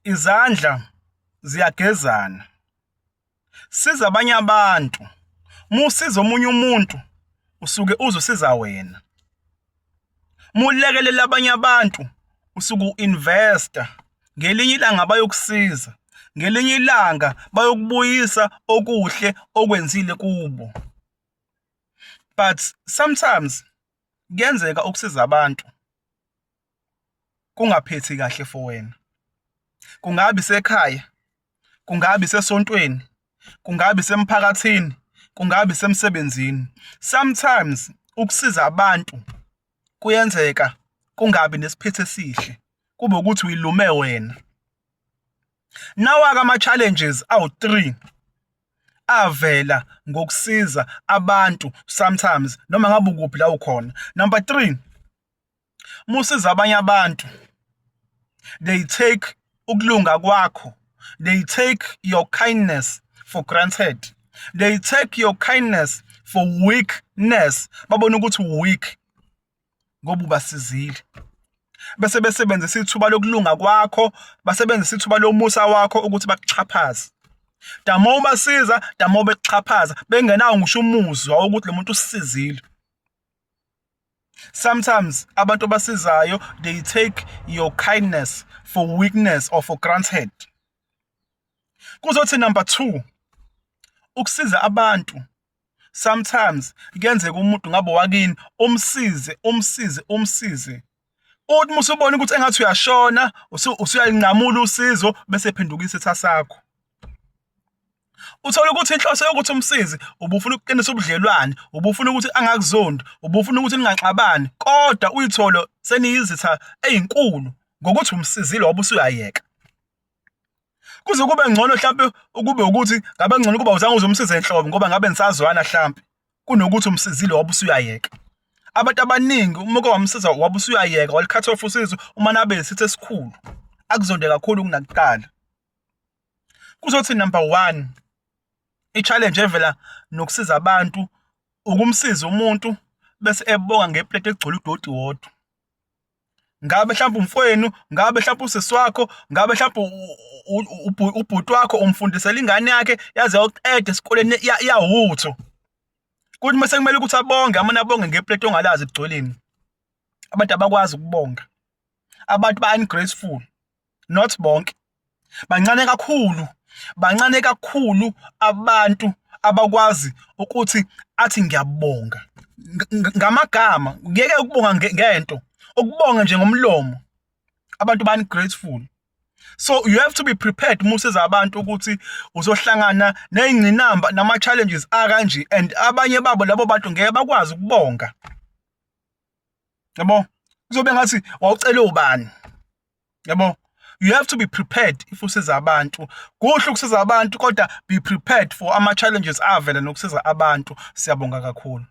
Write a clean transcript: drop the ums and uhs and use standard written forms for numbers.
Izandla ziyagezana. Siza abanye abantu. Musiza omunye umuntu usuke uzosiza wena. Mulekelela abanye abantu usuke uinvesta. Ngelinye ilanga bayokusiza. Ngelinye ilanga bayokubuyisa okuhle okwenzile kubo. But sometimes kuyenzeka ukusiza abantu kungaphethi kahle for wena. Kungabi sekhaya, kungabi sesontweni, kungabi semphakathini, kungabi semsebenzini. Sometimes ukusiza abantu kuyenzeka kungabi nesiphetho esihle, kube ukuthi uyilume wena. Nawa-ke ama-challenges awu-3 avela ngokusiza abantu sometimes noma ngabe ukuphi la ukhona. Number 3, Musiza abanye abantu, they take ukulunga kwakho, they take your kindness for granted, they take your kindness for weakness. Babona ukuthi weak ngoba ubasizile, bese besebenzisa ithuba lokulunga kwakho, basebenzisa ithuba lomusa wakho ukuthi bakuxhaphaze. The more ubasiza, the more bekuxhaphaza, bengenawo ngisho umuzwa wokuthi lo muntu usisizile. Sometimes abantu abasizayo, they take your kindness for weakness or for granted. Kuzothi number 2, ukusiza abantu sometimes kuyenzeka umuntu ngabe wakini umsize, umsize, umsize, uthi uma usubona ukuthi engathi uyashona, usuyalinqamula usizo, bese phenduka isitha sakho. Uthole ukuthi inhloso yokuthi umsizi ubufuna ukuqinisa ubudlelwane, ubufuna ukuthi angakuzondi, ubufuna ukuthi ningaxabani, kodwa uyithole seniyizitha ezinkulu ngokuthi umsizile wabe usuyayeka. Kuze kube ngcono mhlampe ukube ukuthi ngabe ngcono kuba uzange uzomsiza enhlobo, ngoba ngabe nisazwana mhlampe, kunokuthi umsizile wabe usuyayeka. Abantu abaningi uma uke wamsiza wabe usuyayeka, walikhatha off usizo, uma nabe isitha esikhulu akuzonde kakhulu kunakuqala. Kuzothi number 1, i-challenge evela nokusiza abantu, ukumsiza umuntu bese ebonga ngeplate egcwele udoti wodwa. Ngabe mhlawumbe umfowenu, ngabe mhlawumbe usisi wakho, ngabe mhlawumbe ubhuti wakho umfundisela ingane yakhe yaze yayoqeda esikoleni yawutho. Kuthi mase kumele ukuthi abonge, amane abonge ngeplate ongalazi ekugcweleni. Abantu abakwazi ukubonga. Abantu ba-ungrateful. Not bonke, bancane kakhulu, bancane kakhulu abantu abakwazi ukuthi athi ngiyabonga ngamagama. Ngeke ukubonga ngento, ukubonga nje ngomlomo. Abantu ba-ungrateful, so you have to be prepared uma usiza abantu ukuthi uzohlangana nezingqinamba nama-challenges akanje, and abanye babo labo bantu ngeke bakwazi ukubonga, yabo. Kuzobe ngathi wawucela ubani, yabo. You have to be prepared if usiza abantu. Kuhle ukusiza abantu, kodwa be prepared for ama-challenges avela nokusiza abantu. Siyabonga kakhulu.